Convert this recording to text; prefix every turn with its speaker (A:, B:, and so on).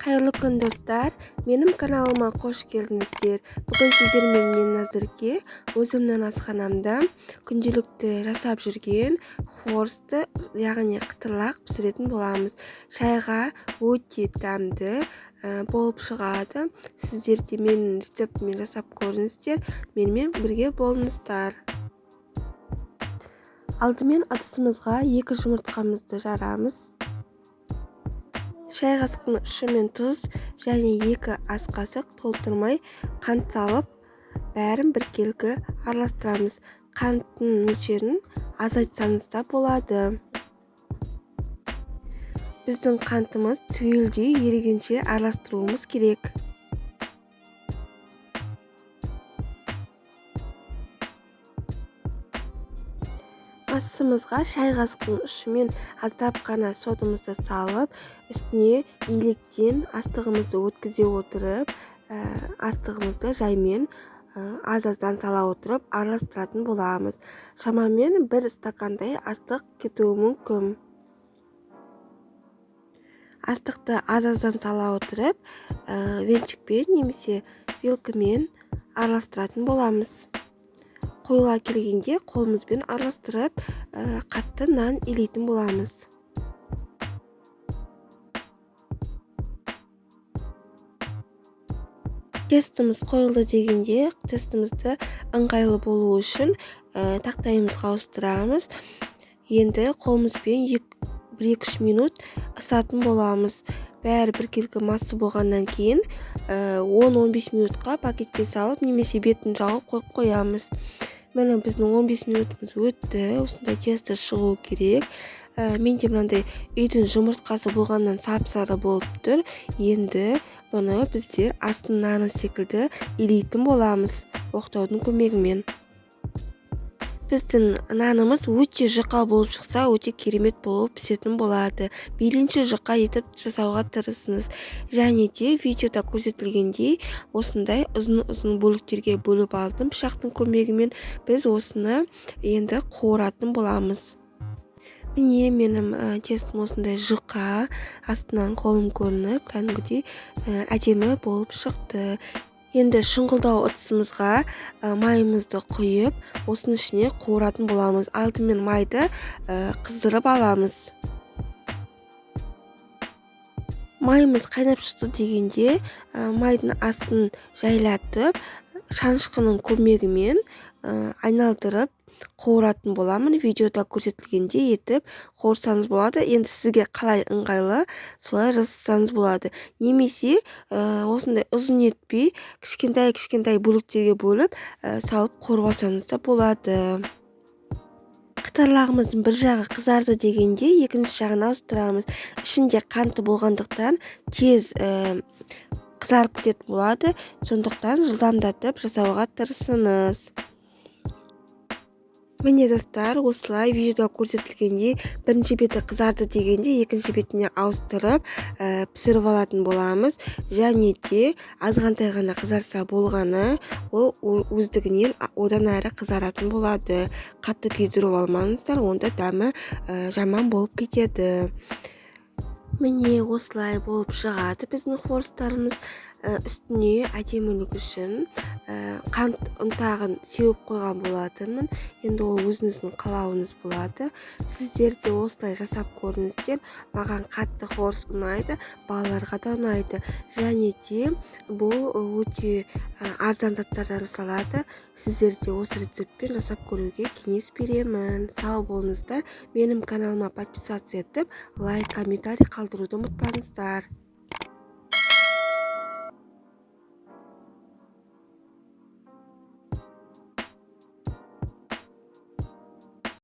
A: Қайырлы күн, достар! Менің каналыма қош келдіңіздер. Бүгін сіздермен мен Назерке өзімнің асханамда күнделікті жасап жүрген хворосты, яғни қытырлақ пісіретін боламыз. Шайға өте дәмді болып шығады. Сіздер де менің рецептіммен жасап көріңіздер, менімен бірге болыңыздар. Алдымен ыдысымызға 2 жұмыртқамызды жарамыз. Шай қасықтың ұшымен тұз және 2 ас қасық толтырмай қант салып, бәрін біркелкі араластырамыз. Қанттың мөлшерін азайтсаңыз да болады. Біздің қантымыз түгелдей ерігенше араластыруымыз керек. Массамызға шай қасықтың ұшымен аздап қана содамызды салып, үстіне илектен астығымызды өткізе отырып, астығымызды жаймен аз-аздан сала отырып араластыратын боламыз. Шамамен 1 стакандай астық кетуі мүмкін. Астықты аз-аздан сала отырып, венчикпен немесе вилкамен араластыратын боламыз. Қойыла келгенде қолымызбен араластырып, қатты нан илейтін боламыз. Тестіміз қойылды дегенде, тестімізді ыңғайлы болу үшін, тақтайымызға ауыстырамыз. Енді қолымызбен бір екі-үш минут ысатын боламыз. Бәрі біркелкі массы болғаннан кейін, он-он бес минутқа пакетке салып немесе бетін жауып қойып қоямыз. Міне біздің 15 минутымыз өтті. Осындай тесто шығу керек. Менде мынандай үйдің жұмыртқасы болғаннан сап-сары болып тұр. Енді бұны біздер астын наны секілді илейтін боламыз оқтаудың көмегімен. Біздің нанымыз өте жұқа болып шықса, өте керемет болып пісетін болады. Мейлінше жұқа етіп жасауға тырысыңыз. Және де видеода көрсетілгендей осындай ұзын-ұзын бөліктерге бөліп алдым пышақтың көмегімен. Біз осыны енді қуыратын боламыз. Міне менің тестім осындай жұқа, астынан қолым көрініп, кәдімгідей әдемі болып шықты. Енді шұңғылдау ыдысымызға майымызды құйып, осының ішіне қуыратын боламыз. Алдымен майды қыздырып аламыз. Майымыз қайнап шықты дегенде майдың астын жайлатып, шанышқының көмегімен айналдырып қуыратын боламын. Видеода көрсетілгендей етіп қуырсаңыз болады. Енді сізге қалай ыңғайлы, солай жасасаңыз болады. Немесе осындай ұзын етпей, кішкентай-кішкентай бөліктерге бөліп салып қуырып алсаңыз да болады. Қытарлағымыздың бір жағы қызарды дегенде екінші жағына ауыстырамыз. Ішінде қанты болғандықтан тез қызарып кететін болады. Сондықтан жылдамдатып жасауға тырысыңыз. Міне достар, осылай видеода көрсетілгендей бірінші беті қызарды дегенде екінші бетіне ауыстырып пісіріп алатын боламыз. Және де азғантай ғана қызарса болғаны, ол өздігінен одан әрі қызаратын болады. Қатты күйдіріп алмаңыздар, онда дәмі жаман болып кетеді. Міне осылай болып шығады біздің хворостарымыз. Үстіне әдемілік үшін қант ұнтағын сеуіп қойған болатынмын. Енді ол өзіңіздің қалауыңыз болады. Сіздер де осылай жасап көріңіздер. Маған қатты хворост ұнайды, балаларға да ұнайды. Және де бұл өте арзан заттардан жасалады. Сіздер де осы рецептпен жасап көруге кеңес беремін. Сау болыңыздар. Менің каналыма подписаться етіп, лайк, комментарий қалдыруды ұмытпаңыздар.